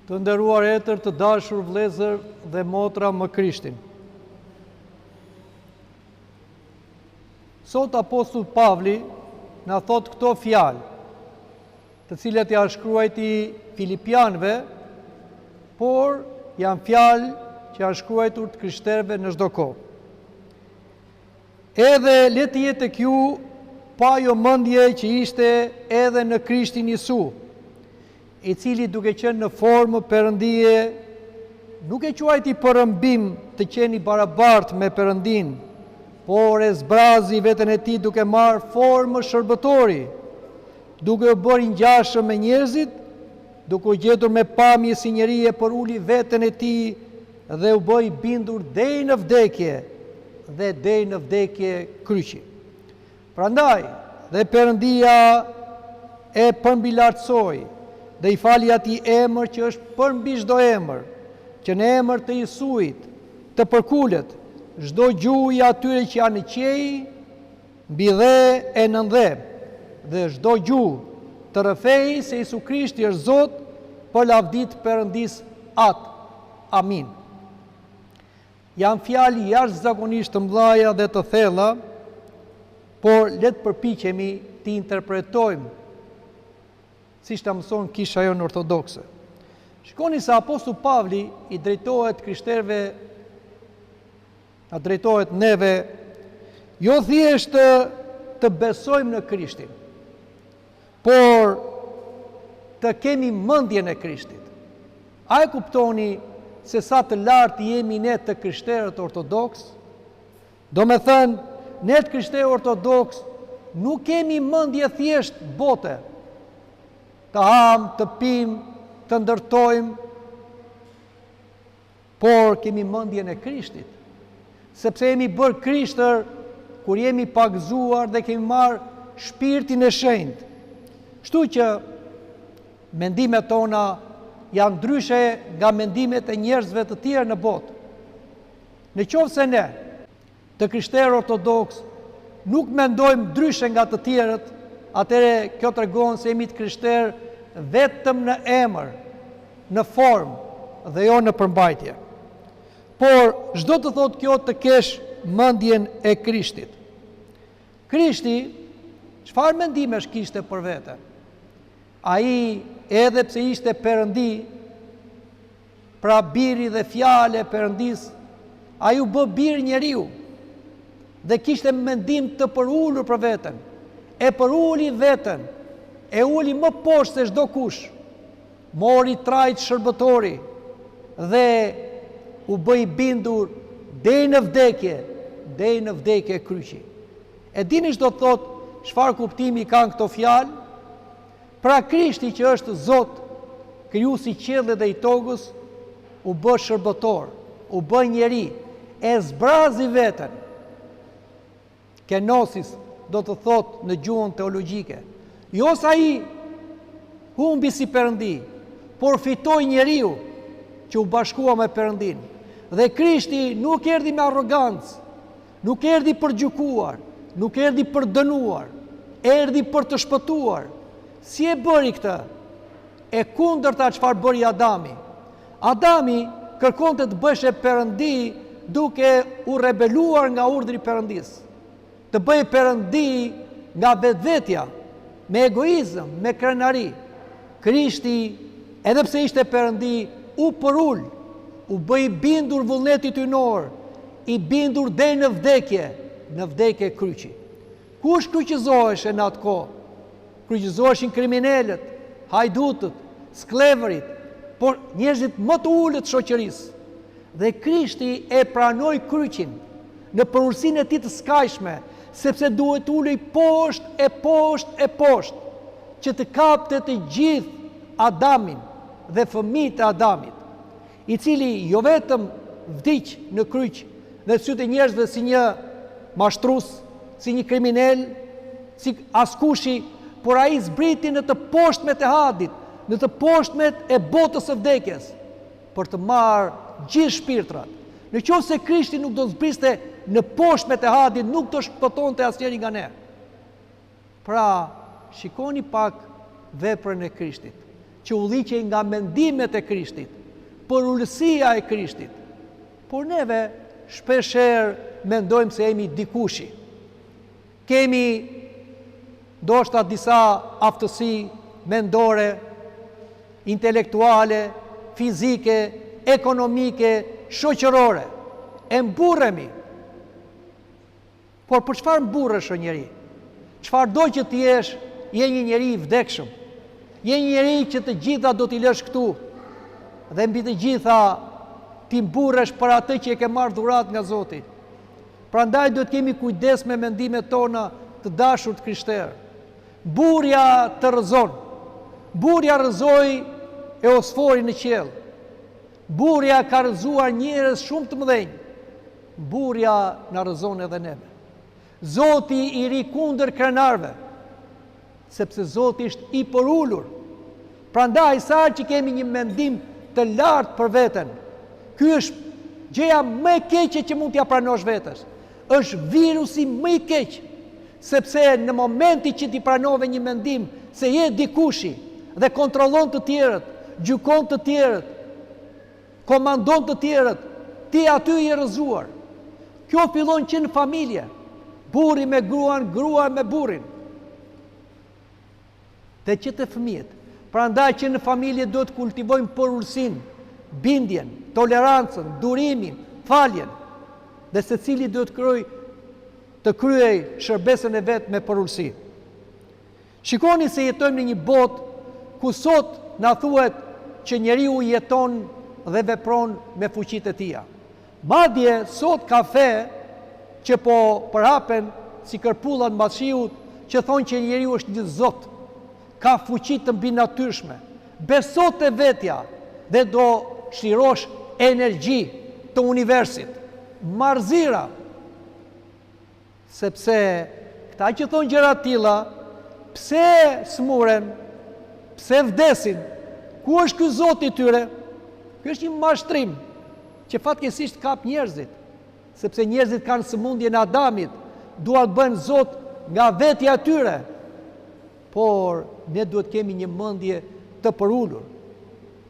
Të nderuar etër, të dashur vëllezër dhe motra më Krishtin. Sot apostull Pavli na thotë këto fjalë, të cilat ia shkruajti Filipianëve, por janë fjalë që janë shkruajtur të krishterëve në çdo kohë. Edhe le të jetë tek ju po ajo mendje që ishte edhe në Krishtin Jisu, i cili duke qenë në formë Perëndie, nuk e quajti për rrëmbim të qenë i barabartë me Perëndinë, por e zbrazi veten e tij duke marrë formë shërbëtori, duke u bërë i ngjashëm me njerëzit, duke u gjetur me pamje si njeri e përuli veten e tij dhe u bë i bindur deri në vdekje dhe deri në vdekje kryqi. Prandaj dhe Perëndia e përmbilartësoi dhe i fali atij emër që është përmbi çdo emër, që në emër të Jisuit të përkulet çdo gjuhë i atyre që janë në qiej, mbi dhe e nën dhe, dhe çdo gjuhë të rrëfejë se Jisu Krishti është Zot për lavdi të Perëndisë Atë. Amin. Janë fjalë jashtëzakonisht të mëdhaja dhe të thella, por le të përpiqemi t'i interpretojmë siç na mëson Kisha jonë Ortodokse. Shikoni se apostull Pavli i drejtohet krishterëve na drejtohet neve jo thjesht të besojmë në Krishtin, por të kemi mendjen e Krishtit. A e kuptoni se sa të lartë jemi ne të krishterët ortodoksë? Domethënë, ne të krishterët ortodoksë nuk kemi mendje thjesht bote. Të hamë, të pimë, të ndërtojmë, Por kemi mendjen e Krishtit, sepse jemi bërë krishterë kur jemi pagëzuar dhe kemi marrë shpirtin e shenjtë. Kështu që mendimet tona janë ndryshe nga mendimet e njerëzve të tjerë në botë. Në qoftë se ne, të krishterë ortodoksë, nuk mendojmë ndryshe nga të tjerët, atëherë kjo tregon se jemi të krishterë vetëm në emër, në formë dhe jo në përmbajtje. Por, ç'do të thotë kjo të kesh mendjen e Krishtit? Krishti, çfarë mendimesh kishte për vete? Ai, edhe pse ishte Perëndi, Pra biri dhe fjalë e Perëndisë, ai u bë bir njeriu dhe kishte mendim të përulur për veten. E përuli veten, e uli më poshtë se çdokush. Mori trajtë shërbëtori dhe u bë i bindur deri në vdekje, deri në vdekje kryqi. E dini ç'do të thotë, çfarë kuptimi kanë këto fjalë? Pra Krishti që është Zot, krijuesi i qiellit dhe i tokës, u bë shërbëtor, u bë njeri, e zbrazi veten. Kenosis do të thotë në gjuhën teologjike. Jo se ai humbi si Perëndi, por fitoi njeriu që u bashkua me Perëndinë. Dhe Krishti nuk erdhi me arrogancë, Nuk erdhi për gjykuar, nuk erdhi për dënuar, erdhi për të shpëtuar. Si e bëri këtë? E kundërta çfarë bëri Adami. Adami kërkonte të bëheshe perëndi duke u rebeluar nga urdhri i Perëndisë. Të bëhej perëndi nga vetvetja, me egoizëm, me krenari. Krishti, edhe pse ishte perëndi, u përul, u bë i bindur vullnetit hyjnor, i bindur deri në vdekje, në vdekje kryqi. Kush kryqëzoheshe në atë kohë? Kryqëzoheshin kriminelët, hajdutët, skllevërit, por njerëzit më të ulët të shoqërisë. Dhe Krishti e pranoi kryqin në përulësinë e tij të skajshme, sepse duhet të ulej poshtë e poshtë e poshtë, që të kapte të gjithë Adamin dhe fëmijët e Adamit. i cili jo vetëm vdiq në kryq në sytë e njerëzve si një mashtrus, si një kriminel, si askushi, por ai zbriti në të poshtmet e Hadit, në të poshtmet e botës së vdekjes, për të marrë gjithë shpirtrat. Në qoftë se Krishti nuk do të zbriste në poshtmet e Hadit, nuk do shpëtonte asnjëri nga ne. Pra, shikoni pak veprën e Krishtit. që udhëhiqej nga mendimet e Krishtit, përulësia e Krishtit. Por neve shpeshherë mendojmë se jemi dikushi. Kemi ndoshta disa aftësi mendore, intelektuale, fizike, ekonomike, shoqërore. E mburremi. Por për çfarë mburresh o njeri? Çfarëdo që të jesh, je një njeri i vdekshëm. Je një njeri që të gjitha do t'i lësh këtu. Dhe mbi të gjitha ti mburresh për atë që e ke marrë dhuratë nga Zoti. Prandaj duhet të kemi kujdes me mendimet tona të dashur të krishterë. Mburrja të rrëzon. Mburrja rrëzoi Eosforin në qiell. Mburrja ka rrëzuar njerëz shumë të mëdhenj. Mburrja na rrëzon edhe neve. Zoti i rri kundër krenarëve, sepse Zoti është i përulur. Prandaj sa herë që kemi një mendim të lartë për veten, ky është gjëja më e keqe që mund t'ia pranosh vetes. Është virusi më i keq, sepse në momentin që ti pranove një mendim se je dikushi dhe kontrollon të tjerët, gjykon të tjerët, komandon të tjerët, ti aty je rrëzuar. Kjo fillon që në familje, burri me gruan, grua me burrin. Dhe që te fëmijët. Prandaj që në familje duhet të kultivojmë përulësinë, bindjen, tolerancën, durimin, faljen. Dhe secili duhet të kryejë të kryejë shërbesën e vet me përulësi. Shikoni se jetojmë në një botë ku sot na thuhet që njeriu jeton dhe vepron me fuqitë e tija. Madje sot ka fe që po përhapen si kërpudhat mbas shiut që thonë që njeriu është një zot, ka fuqi të mbinatyrshme. Beso te vetja dhe do çlirosh energji të universit. Marrëzira! Sepse këta që thonë gjëra të tilla, pse sëmuren, pse vdesin, ku është ky Zoti i tyre? Ky është një mashtrim që fatkeqësisht kap njerëzit, sepse njerëzit kanë sëmundjen e Adamit, duan të bëhen Zot nga vetja e tyre. Por ne duhet të kemi një mendje të përulur.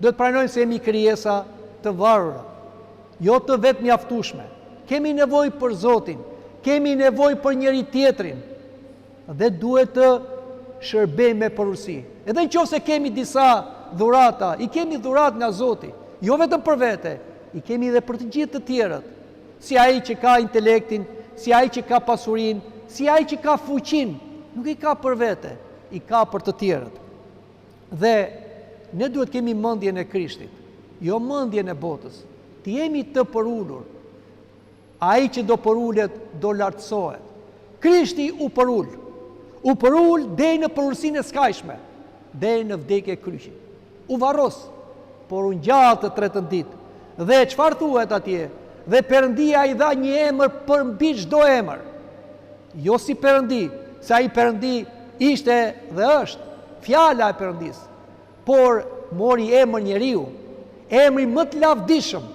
Duhet të pranojmë se jemi krijesa të varura, jo të vetëmjaftueshme. Kemi nevojë për Zotin, kemi nevojë për njëri-tjetrin dhe duhet të shërbejmë me përulësi. Edhe në qoftë se kemi disa dhurata, i kemi dhuratë nga Zoti, jo vetëm për vete, i kemi edhe për të gjithë të tjerët. Si ai që ka intelektin, si ai që ka pasurinë, si ai që ka fuqinë, nuk i ka për vete, i ka për të tjerët. Dhe ne duhet të kemi mendjen e Krishtit, jo mendjen e botës. Të jemi të përulur. Ai që do përulet, do lartësohet. Krishti u përul. U përul deri në përulësinë e skajshme, deri në vdekje kryqi. U varros, por u ngjall të tretën ditë. Dhe çfarë thuhet atje? Dhe Perëndia i dha një emër përmbi çdo emër. Jo si Perëndi, se ai Perëndi ishte dhe është Fjala e Perëndisë, por mori emër njeriu, emrin më të lavdishëm.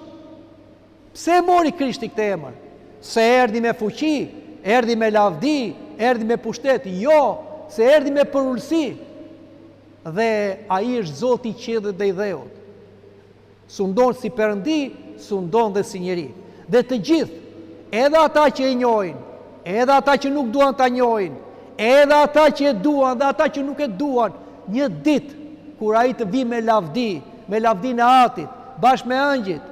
Pse e mori Krishti këtë emër? Se erdhi me fuqi, erdhi me lavdi, erdhi me pushtet, jo, se erdhi me përulësi. Dhe ai është Zoti i qiellit dhe i dheut. Sundon si Perëndi, sundon dhe si njeri. Dhe të gjithë, edhe ata që e njohin, edhe ata që nuk duan ta njohin, edhe ata që e duan dhe ata që nuk e duan, një ditë kur ai të vijë me lavdi, me lavdinë e Atit, bashkë me ëngjëjt,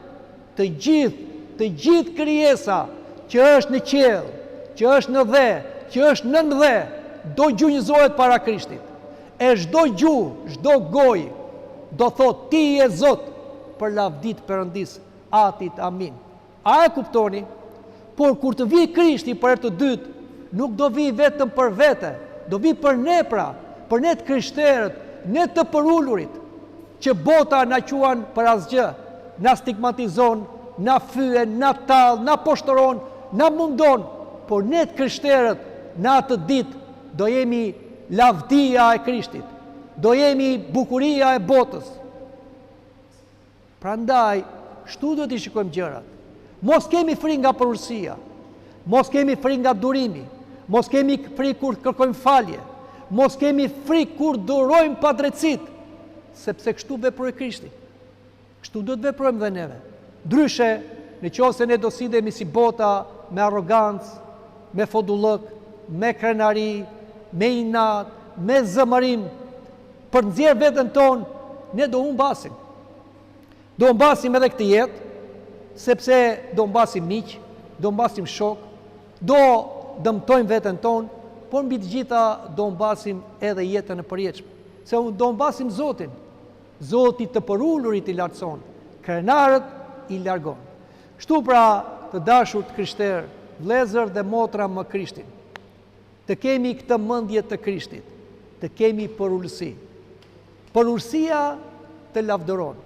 të gjithë, të gjithë krijesa që është në qiell, që është në dhe, që është nën dhe, do gjunjëzohet para Krishtit. E çdo gjuhë, çdo gojë do thotë ti je Zot për lavdi të Perëndisë, Atit. Amin. A e kuptoni? Por kur të vijë Krishti për herë të dytë, nuk do vijë vetëm për vete, do vijë për ne pra, për ne të krishterët, ne të përulurit, që bota na quan për asgjë, na stigmatizon, na fyen, na tall, na poshtëron, na mundon, por ne të krishterët në atë ditë do jemi lavdia e Krishtit, do jemi bukuria e botës. Prandaj, kështu duhet t'i shikojmë gjërat. Mos kemi frikë nga përulësia, mos kemi frikë nga durimi, mos kemi frikë kur kërkojmë falje, mos kemi frikë kur durojmë padrejtësitë. Sepse kështu veproi Krishti. Kështu duhet të veprojmë dhe neve. Ndryshe, në qoftë se ne do sillemi si bota me arrogancë, me fodullëk, me krenari, me inat, me zemërim, për të nxjerrë veten tonë, ne do humbasim. Do humbasim edhe këtë jetë, sepse do humbasim miq, do humbasim shokë, do dëmtojmë veten tonë, por mbi të gjitha do humbasim edhe jetën e përjetshme. Se do humbasim Zotin. Zoti të përulurit i lartëson, krenarët i largon. Kështu pra, të dashur të krishterë, vëllezër dhe motra më Krishtin, të kemi këtë mendje të Krishtit, të kemi përulësi. Përulësia të lavdëron,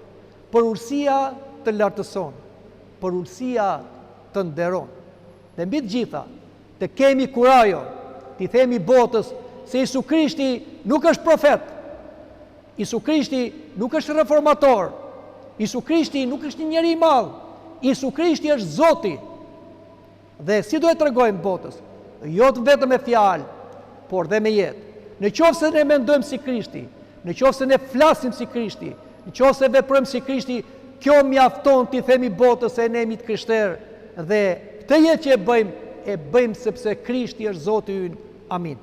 përulësia të lartëson, përulësia të nderon. Dhe mbi të gjitha, të kemi kurajo, t'i themi botës se Jisu Krishti nuk është profet, Jisu Krishti nuk është reformator, Jisu Krishti nuk është një njeri i madh, Jisu Krishti është Zoti. Dhe si do e tregojmë botës? Jo vetëm me fjalë, por dhe me jetë. Në qoftë se ne mendojmë si Krishti, në qoftë se ne flasim si Krishti, në qoftë se veprojmë si Krishti, kjo mjafton t'i themi botës se ne jemi të krishterë dhe këtë jetë që e bëjmë, e bëjmë sepse Krishti është Zoti ynë. Amin.